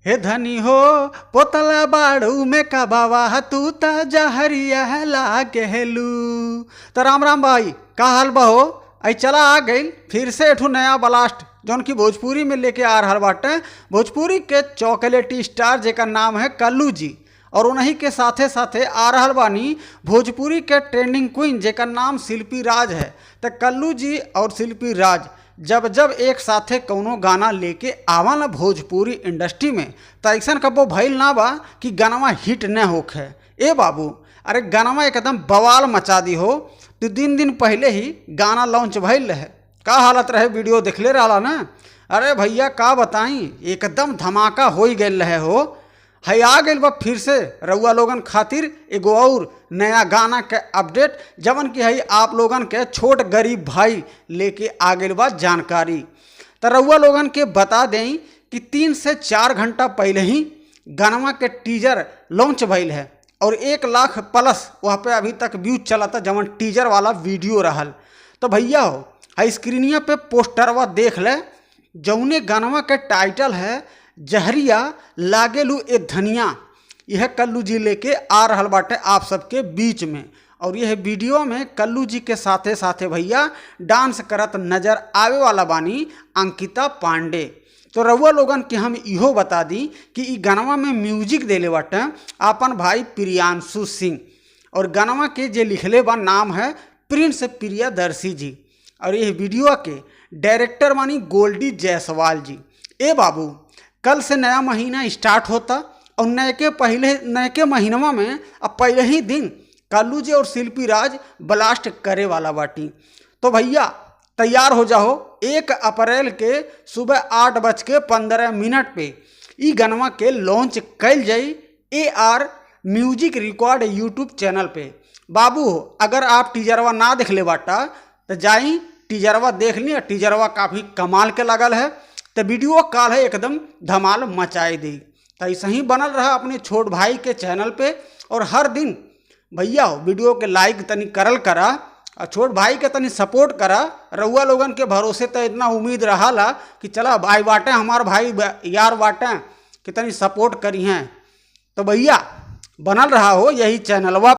हे धनी हो पोतला बाड़ू में का बाबा तू त जहरिया लागेलू। तो राम राम भाई, का हाल बा हो? आई चला आ गई फिर से एठू नया ब्लास्ट जौन की भोजपुरी में लेके आ रहा बाटे। भोजपुरी के चॉकलेटी स्टार जेकर नाम है कल्लू जी, और उन्हीं के साथे साथे आ रहल बानी भोजपुरी के ट्रेंडिंग क्वीन जेकर नाम शिल्पी राज है। तो कल्लू जी और शिल्पी राज जब जब एक साथे कौनो गाना लेके आवा भोजपुरी इंडस्ट्री में त ऐसा कबो भइल ना बा कि गानवा हिट न होखे। ए बाबू, अरे गानवा एकदम बवाल मचा दी हो। तो दिन दिन पहले ही गाना लॉन्च भइल रहे, का हालत रहे वीडियो देखले रहा ना? अरे भैया का बताई, एकदम धमाका हो ही गए रहे हो। है आ गइल बा फिर से रउआ लोगन खातिर एगो और नया गाना के अपडेट, जवन की है आप लोगन के छोट गरीब भाई लेके आ गइल बा जानकारी। तो रउआ लोगन के बता दें कि 3 से 4 घंटा पहले ही गानवा के टीजर लॉन्च भइल है और 1 लाख प्लस वहाँ पे अभी तक व्यूज चलता जवन टीजर वाला वीडियो रहल। तो भैया हो है स्क्रीनिया पे पोस्टरवा देख ले, जौने गानवा के टाइटल है जहरिया लागेलू ए धनिया, यह कल्लू जी लेके आ रहल बाटे आप सबके बीच में। और यह वीडियो में कल्लू जी के साथे साथे भैया डांस करत नजर आवे वाला बानी अंकिता पांडे। तो रउआ लोगन के हम इहो बता दी कि ई गानवा में म्यूजिक देले बाटे आपन भाई प्रियांशु सिंह, और गानवा के जे लिखले बा नाम है प्रिंस प्रियदर्शी जी, और यह वीडियो के डायरेक्टर बानी गोल्डी जायसवाल जी। ए बाबू, कल से नया महीना स्टार्ट होता और नए के महीनवा में अब पहले ही दिन कल्लू जी और शिल्पी राज ब्लास्ट करे वाला बाटी। तो भैया तैयार हो जाओ, 1 अप्रैल के सुबह 8:15 पे ई गानवा के लॉन्च कैल जाई AR music record YouTube channel पे। बाबू अगर आप टीजरवा ना देख ले बाटा तो जाई टीजरवा देख ली, और टीजरवा काफ़ी कमाल के लगल है। तो वीडियो कॉल है एकदम धमाल मचाई दी। तो ऐसे ही बनल रहा अपने छोट भाई के चैनल पे, और हर दिन भैया हो वीडियो के लाइक तनी करल करा और छोट भाई के तनी सपोर्ट करा। रउआ लोगन के भरोसे तो इतना उम्मीद रहा ला कि चला भाई बाटे हमार भाई यार बाटे कि तनी सपोर्ट करी हैं। तो भैया बनल रहा हो यही चैनलवा।